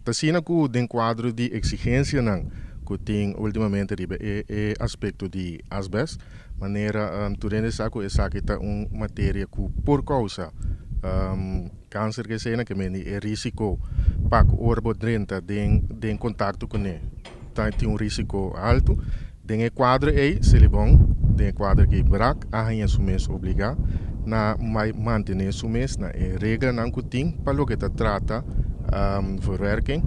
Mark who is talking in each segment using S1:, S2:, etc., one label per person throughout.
S1: Asina ku den kuadro di eksigensianan ku tin últimamente riba e aspekto di asbest, manera tur hende sa ku esaki ta un materia ku por kousa kanser, ke sea ke meni e risiko pa ora bo drenta den kontakto kuné tin un risiko altu. Den e kuadro ei, Selibon, den e kuadro ku BRAC a haña su mes obligá na mantené su mes na e reglanan ku tin pa loke ta trata verwerking,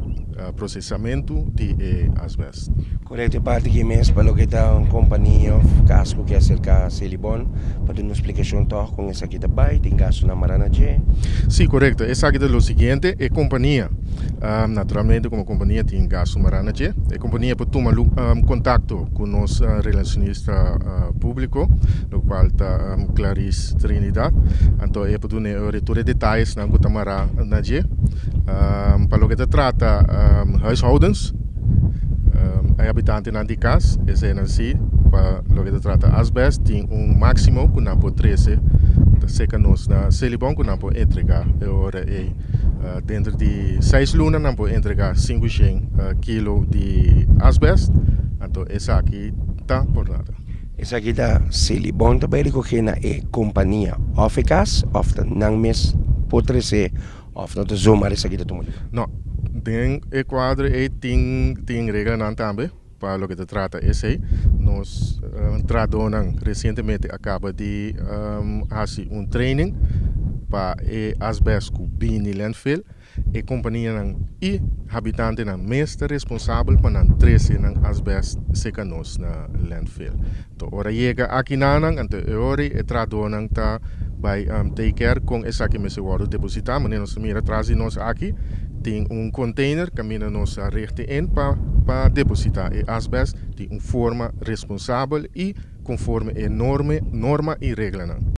S1: prosesamentu di asbest.
S2: Korekto, parti aki mes pa loke ta un kompania òf kas ku ke aserká Selibon pa duna un splikashon tòg kon esaki ta bai, tin gastunan mará na dje.
S1: Sí, korekto. Esaki ta lo siguiente: e kompania, naturalmente komo kompania tin gastu mará na dje. E kompania por tuma kontakto ku nos relashonista públiko, lokual ta Clarice Trinidad. Anto e por duna tur e detayenan ku ta mará na dje. Pa loke ta trata huishoudens, e habitantenan di kas, esei sí, pa loke ta trata asbest, tin un máksimo ku nan por trese serka nos na Selibon ku nan por entregá e ora ei. Denter di 6 luna nan por entregá 500 kilo di asbest, anto esaki ta por nada.
S2: Esaki ta Selibon tambe rekohé na e kompania òf e kas òf nan mes por trese òf no ta zomaar esaki ta tuma?
S1: No, den e kuadro ei tin reglanan tambe pa loke ta trata esei. Nos trahadónan resientemente a kaba di hasi un training pa e asbest ku bini landfill. E kompanianan i habitantenan mes ta responsabel pa nan trese nan asbest serka nos na landfill. Anto ora yega akinan, anto e ora e trahadónan ta bai take care kon esaki mester wòrdu depositá. Manera nos mira tras di nos aki, tin un container kaminda nos a richt in pa depositá e asbest di un forma responsabel i konforme e norma i reglanan.